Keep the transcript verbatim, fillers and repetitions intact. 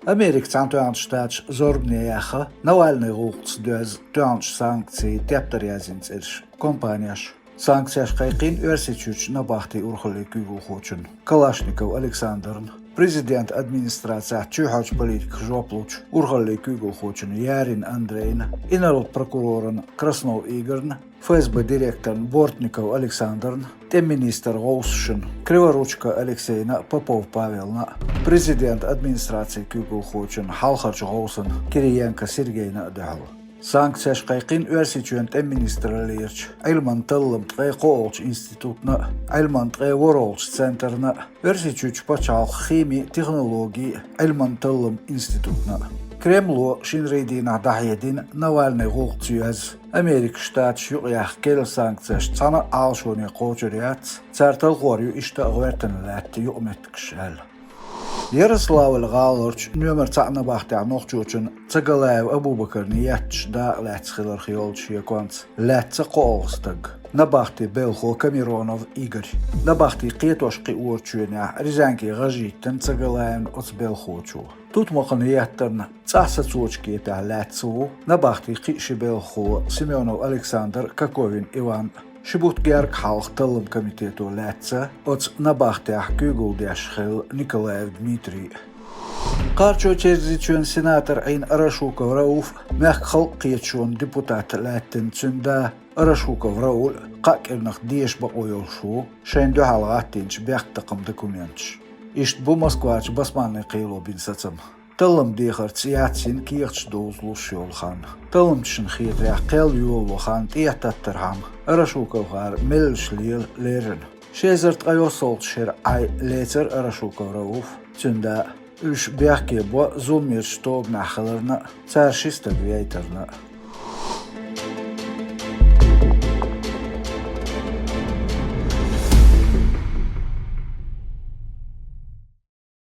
Америка Цхьаьнатоьхначу Штаташ зорбане яьхна Навальный гӀуллакхца доьзна тоьхначу санкцийн тептар яздина цӀераш компанеш. Санкцеш кхайкхийна Оьрсийчуьрчу набахтин урхаллин куьйгалхочунна Калашников Александрна, президентан администрацехь чоьхьарчу политиках жоп лучу урхаллин куьйгалхочунна Ярин Андрейна, инарла прокурорна Краснов Игорна, ФСБ директорна Бортников Александрна, тӀеман министран гӀовсашна Криворучко Алексейна а, Попов Павелна а, президентан администрацин куьйгалхочунна хьалхарчу гӀовсана Кириенко Сергейна а дуьхьал. Санкцеш кхайкхийна Оьрсийчоьнан тӀеман министраллерчу Ӏилман талламан ткъе кхоалгӀачу институтна а, Ӏилман ткъе ворхӀалгӀачу центрна а, Оьрсийчуьрчу пачхьалкхан химин технологийн а, Ӏилман талламан институтна а. Кремло шинарийн дийнахь дӀахьедина Навальный гӀуллакхца йоьзна Америка Штаташ юкъаяьхна керла санкцеш цхьана а Ӏалашоне кхочур яц, цара талхор ю иштта а гӀоьртина лаьтта юкъаметтигаш аьлла. Ярославль гӀаларчу номер цхьаъ набахтехь нохчочунна Цагалаев Абубакарна етташ дакъа лаьцна хиларх йолчу шеконца лаьцна кхоалгӀа стаг, набахтин белхо Камеронов Игорь. Набахтин кхетош кхиорачу хенахь Рязанке гӀаж йиттина Цагалаевна оцу белхочо. Тутмакхана еттарна цӀахь сацочу кепехь лаьцна ву набахтин кхин а ши белхахо Семёнов Александр, Коковин Иван. Ши бутт гергга хьалха талламан комитето лаьцна оцу набахтехь куьйгалла деш хилла Николаев Дмитрий. Кхарачой-Черкзийчоьнан сенатор Ӏийна Арашуков Рауф а, мехкан халкъан кхеташонан депутат лаьттина цуьнан да Арашуков Рауль а кхаа кӀирнах деша бакъо йолуш ву шайна дуьхьал гӀаттийначу бехктакхаман документаша. Иштта бу Москвачу Басманлин кхело бина сацам. Талламан дехарца яц йина кехаташ довза луш йолу хан. Талламчашна хетарехь, кхел йолало хан тӀе а таттархьама, Арашуковхара меллаша лела леррина. Ши эзар ткъе йоьссалгӀачу шеран Ӏай лецира Арашуков Рауф а, цуьнан да а. Уьш бехке бо зуламерчу тобанехь хиларна а, цара ши стаг вейтарна а.